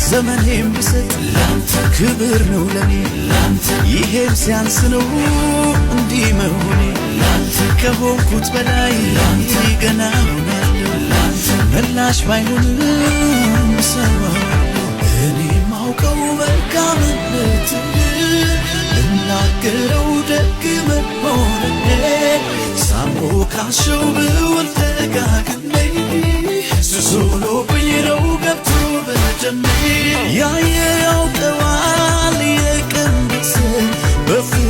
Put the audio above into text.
ዘመኔም ብሰጥ ላንተ ክብር ነው ለኔ ላንተ፣ ይሄም ሲያንስ ነው እንዲህ መሆኔ ላንተ፣ ከሆንኩት በላይ ላንተ ገና ሆናለሁ ላንተ፣ ምላሽ ባይሆንም እሰዋለሁ። እኔ ማውቀው መልካምነት ልናገረው ደግ መሆንህን፣ ሳሞካሸው ብውል ደጋግሜ ሱስ ሆኖብኝ ነው ገብቶ በደሜ። ያየ ያውቀዋል የቀመሰ በፍቅር።